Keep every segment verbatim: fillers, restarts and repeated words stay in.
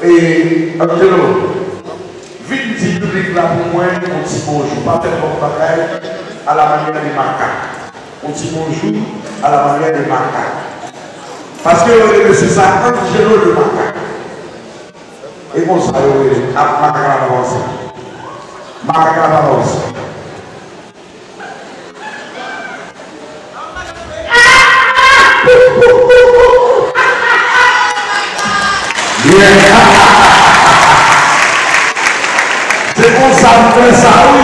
E, Angelo, vin di piblik la pou mwen yon ti bonjou. Pa fè twòp bagay à la manière des macaques. Yon ti bonjou à la manière des macaques. Paske yo rele mesye sa Angelo le Macaque. E konsa yo rele l, ap makak la pa pase. Makak la pa pase. Yeah. Se konsa m fè sa, wi.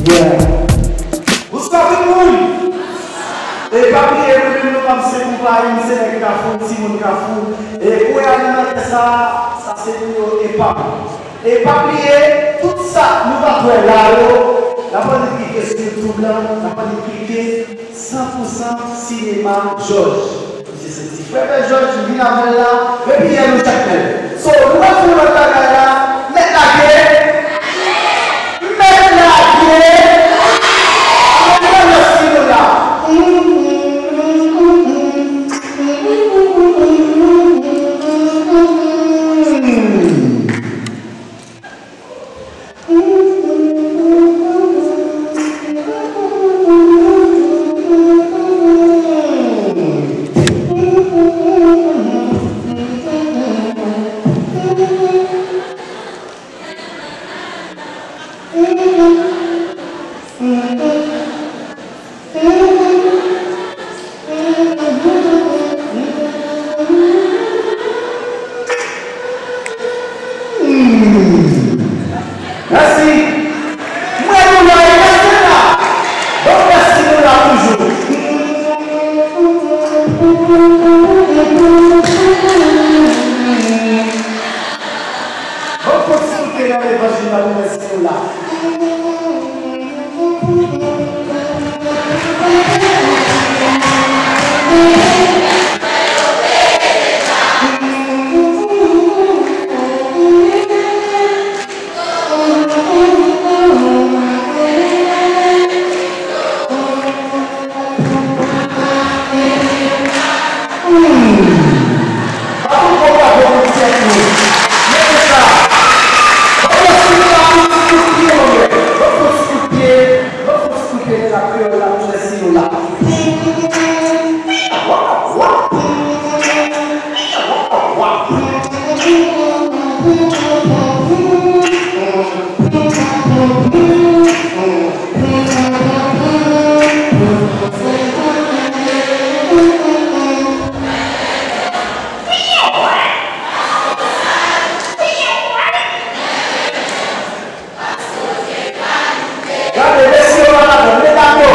Yeah. Bonswa tout moun. E pa bliye, mwen menm non pa m se Konpayi, m se nèg Kafou, timoun Kafou. E pou animatè sa, sa se pou yo epa m. E pa bliye, tout sa nou p ap wè la yo, n ap annik klike sou YouTube lan, n ap annik klike san pou san Sinema Jòj. Misye se ti frè Bèl Jòj, m vin avè l la, epi yè nou chak menm. So, nou wè pou lòt bagay la, mèt lage! Mèt lage! Mèt lage sou nou la! Mèsi. Mwen nou la, e mèsi la. Bon, mèsi nou la toujou. Bon, kontinye nan levanjil la, bon, mèsi nou la. Hmm. Ba nou bon bravo pou tèt nou. Mete sa. Ban yo sou la pou ti kout pye, mwen. Ban fò ti kout pye. Ban fò ti kout pye nan la kreyòl la pou fè si yo la. Gade, mesye yo pa t ap medam yo.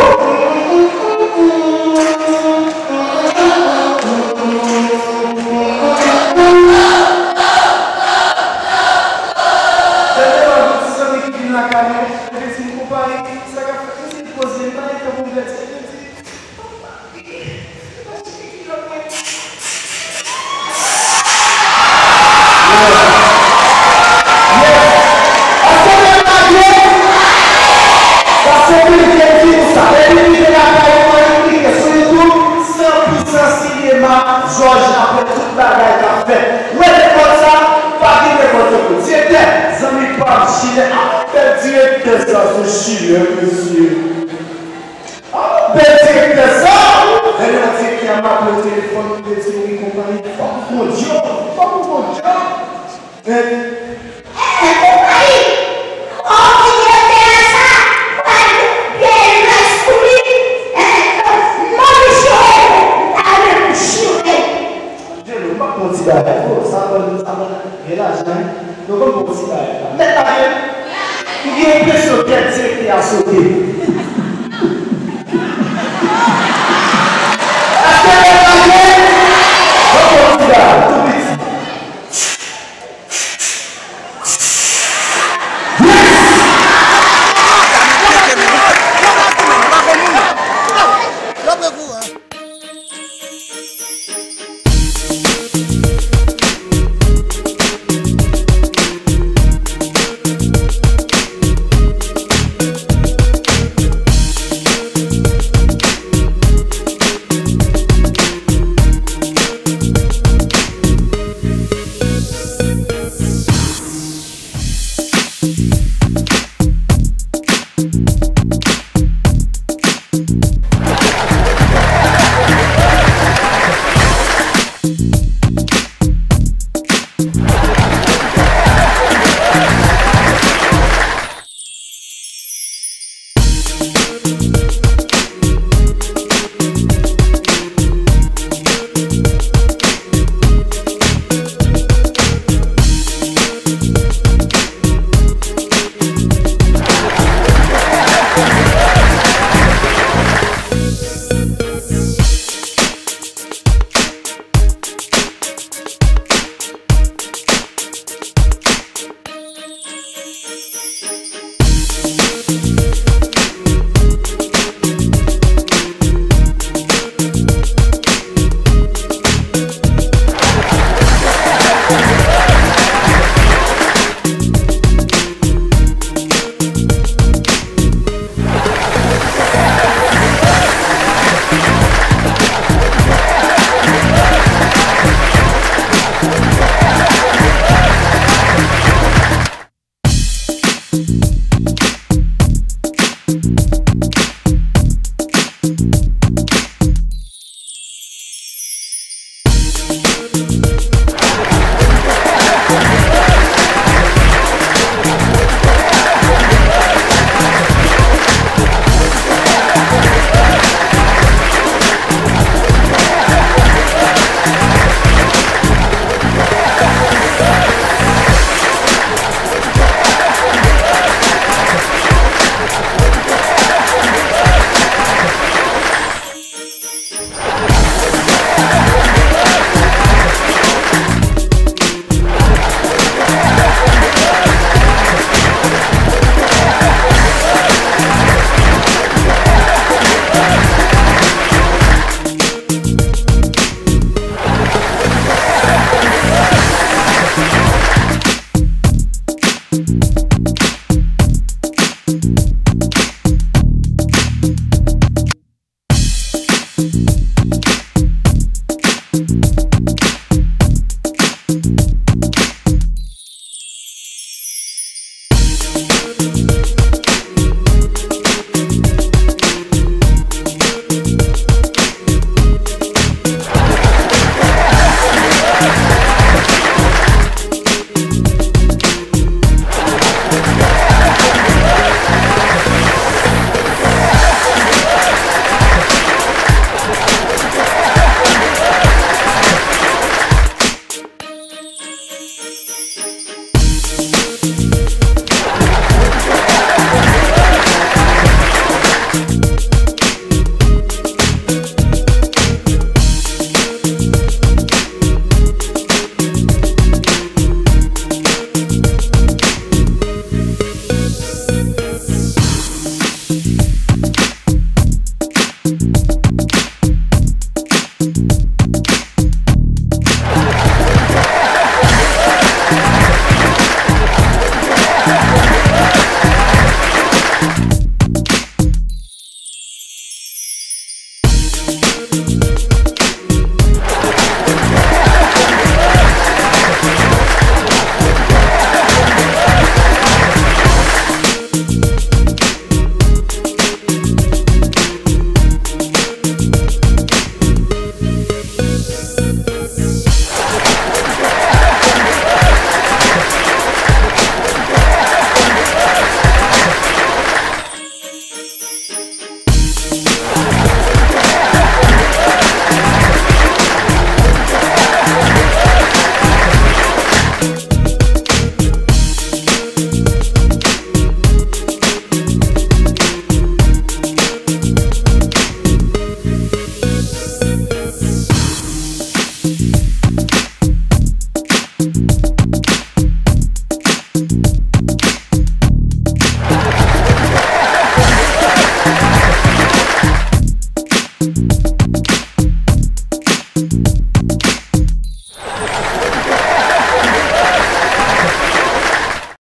Tande, mwen, yon ti zanmi ki vin lakay mwen, epi di m, "Konpayi, sa k ap fèt?" M di, "Poze, m pa gen tan pou m fè ti." Èske mèt lage? Paske Bib te di nou sa. Depi m rive lakay mwen, m klike sou YouTube, san pou san sinema, Jòj, apre tout bagay k ap fèt. Wè nenpòt sa, pa gen nenpòt kòb. Direktè, zanmi pa m, chilè, a, bèl direktè sa, se chilè, mesye. Bèl direktè sa! Lè nan direktè a m aple w telefòn, li te di wi, Konpayi, fòk ou gon djòb, fòk ou gon djòb. Èè, Konpayi! Ò, direktè a sa! Pral bèl rès pou li! Èè, mwen chire! M ta renmen pou chire! Angelo, m ap pran ti bagay pou ou. Sa ban, sa ban gen lajan, wi. Nou konn pran ti bagay la. Mèt lage. M gen enpresyon tèt direktè a sote. Èske mèt lage? Nou pran ti bagay, tou piti. Yes!